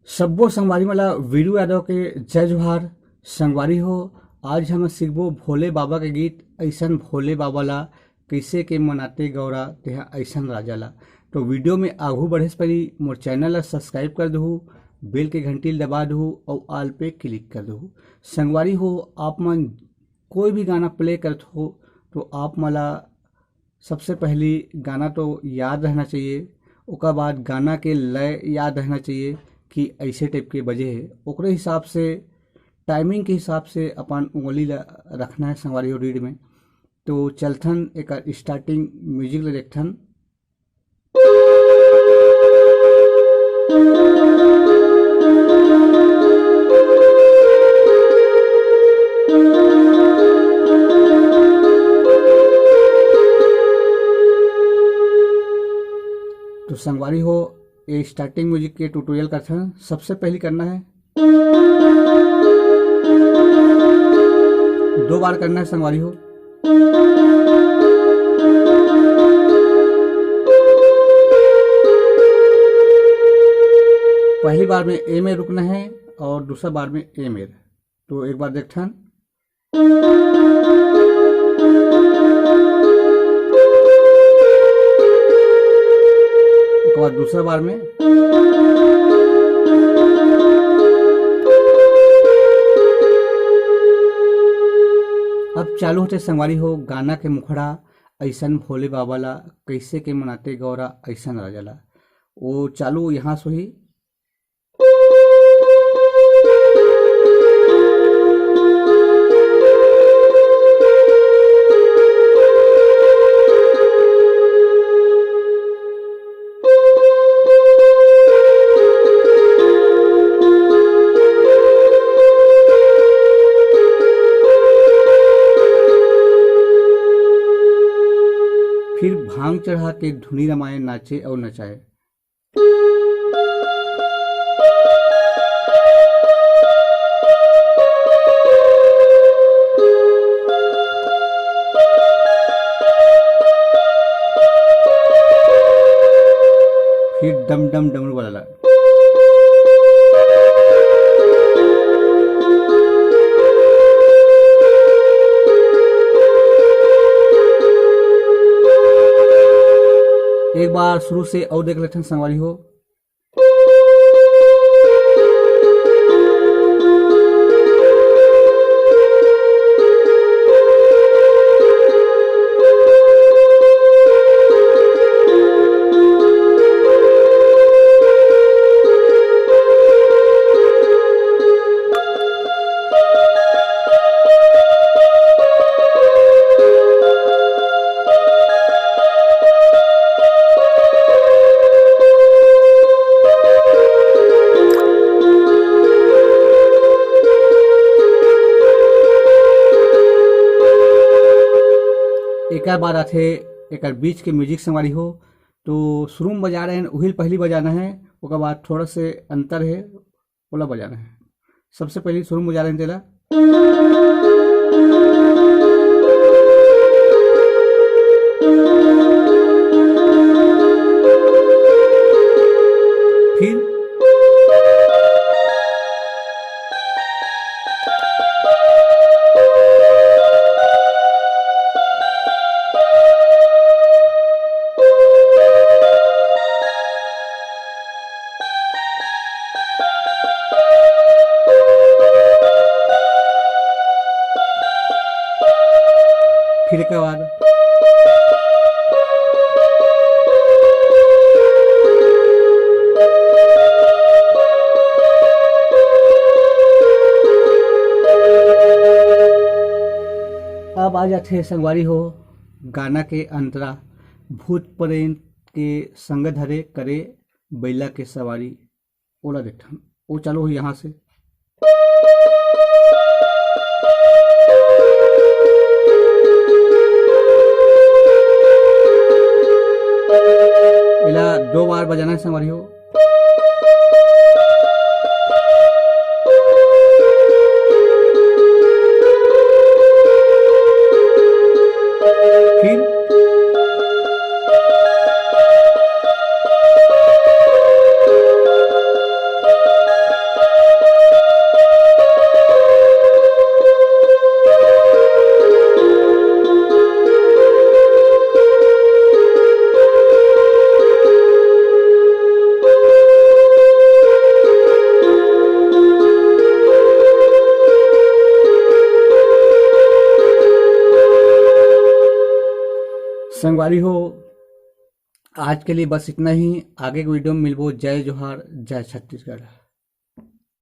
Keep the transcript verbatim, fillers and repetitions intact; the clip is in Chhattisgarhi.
सब्बो संगवारी मन ला वीरू यादव के जय जोहार। संगवारी हो, आज हम सीखबो भोले बाबा के गीत, अइसन भोले बाबा ला, कइसे के मनाते गौरा तेहा अइसन राजा ला। तो वीडियो में आगू बढ़े से पहली मोर चैनल ला सब्सक्राइब कर दहू, बेल के घंटी ला दबा दहू अउ ऑल पे क्लिक कर दहू। संगवारी हो, आप मन कोई भी गाना प्ले करत हो तो आप मन ला सबसे पहली गाना तो याद रहना चाहिए, ओकर बाद गाना के लय याद रहना चाहिए कि ऐसे टाइप के बजे है, ओकरे हिसाब से, टाइमिंग के हिसाब से अपन उंगली ला रखना है संगवारी हो रीड में। तो चलथन एक स्टार्टिंग म्यूजिक ला देखथन। तो संगवारी हो, ये स्टार्टिंग म्यूजिक के ट्यूटोरियल करथन। सबसे पहले करना है, दो बार करना है संगवारी हो। पहली बार में ए में रुकना है और दूसरा बार में ए में। तो एक बार देखथन। ओकर बाद दूसरा बार में। अब चालू होथे संगवारी हो गाना के मुखड़ा, अइसन भोले बाबा ला कइसे के मनाते गौरा अइसन राजा ला। वो चालू यहाँ से ही। फिर भांग चढ़ा के धुनी रमाए, नाचे और नचाए। फिर डम डम डमरू वाला ला। एक बार शुरू से और देख लेथन संगवारी हो। एकर बाद आथे एकर बीच के म्यूजिक संगवारी हो। तो शुरू में बजा रहे हैं, उहिल पहली बजाना है, ओकर बाद थोड़ा से अंतर है, ओला बजाना है। सबसे पहले शुरू में बजा रहे हैं तेला। फिर फिर एक बार। अब आ जाथे संगवारी हो गाना के अंतरा, भूत प्रेत के संग धरे करे बइला के सवारी, ओला देखथन। वो चालू हो यहाँ से। एला दो बार बजाना है संगवारी हो। फिर संगवारी हो, आज के लिए बस इतना ही। आगे के वीडियो में मिलबो। जय जोहार, जय छत्तीसगढ़।